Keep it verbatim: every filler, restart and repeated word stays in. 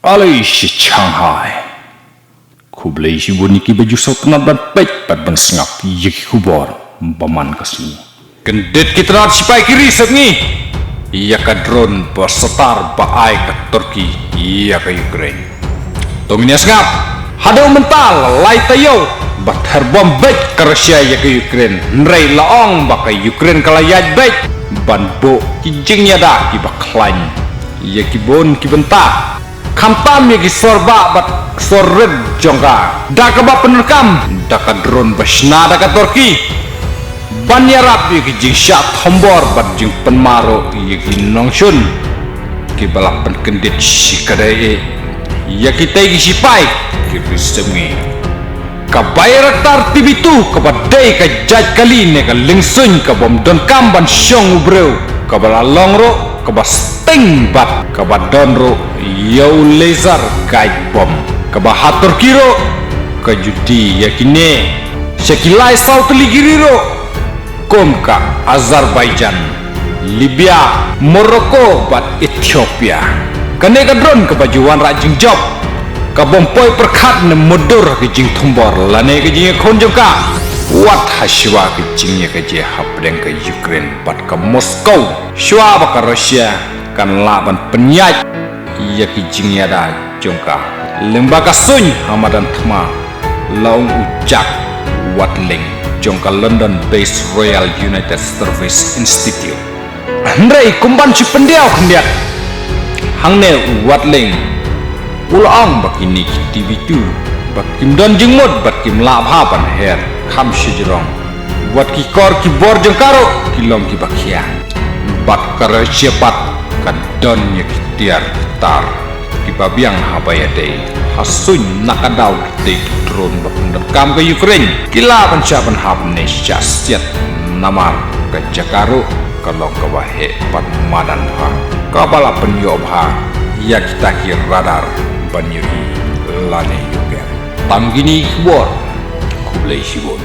Alei shi Shanghai. Khublei shibun ïa kiba ju sngewtynnat ban peit bad ban sngap ïa ki khubor ba man ka sngi. Kyndit ki tnat shipai ki ri sepngi ïa ka drone ba satar ba ai ka Turkey ïa ka Ukraine. To ngin ïa sngap. Haduh mynta la lai taïew ba ther bom beit ka Russia ïa ka Ukraine, hynrei la ong ba ka Ukraine ka la ïaid beit ban buh ki jingïada kiba khlaiñ ïa ki bun ki bynta, khamtam ïa ki sor bah bad sor rit jong ka, da kaba pyndonkam da ka drone ba shna da ka Turkey ban ïarap ïa ki jingshah thombor bad jingpynmar ruh ïa ki nongshun kiba la pynkyndit shikatdei ïa kitei ki shipai ki ri sepngi. Ka Bayraktar T B two kaba dei ka jait kali ne ka liengsuiñ ka bym donkam ban shong u briew, kaba la long ruh kaba sting bad kaba don ruh ïa u laser guide bomb, kaba ha Turkey ruh ka ju die ïa kine sha ki lai saw tylli ki ri ruh, kum ka Azerbaijan, Libya, Morocco bad Ethiopia. Kane ka drone kaba ju wanrah jingjop, ka bym poi pyrkhat ne mutdur ha ka jingthombor lane ka jingïakhun jong ka, wat ha shuwa ka jingïakajia hapdeng ka Ukraine bad ka Moscow, shuwa ba ka Russia kan lah ban pynïaid ïa ki jingïada jong ka. Lyngba ka suiñ ha madan thma, la ong u Jack Watling jong ka London based Royal United Service Institute. Hynrei kumban shu pyndiaw khyndiat, hangne u Watling u la ong ba kine ki T B two ba kim don jingmut bad kim lah bha ban her kham shajrong. Wat ki kor ki bor jong ka ruh ki long kiba khia. Bad ka Russia pat ka don ïa ki tiar ki tar kiba biang ha ba ïadei ha suiñ, na ka daw kitei ki drone ba pyndonkam ka Ukraine ki lah ban shah ban hap ne shah siat, namar ka jaka ruh ka long kaba heh bad madan bha, kaba la pynïoh bha ïa kita ki radar ban ïohi lane ïoh ber. Tang kine ki khubor. Khublei shibun.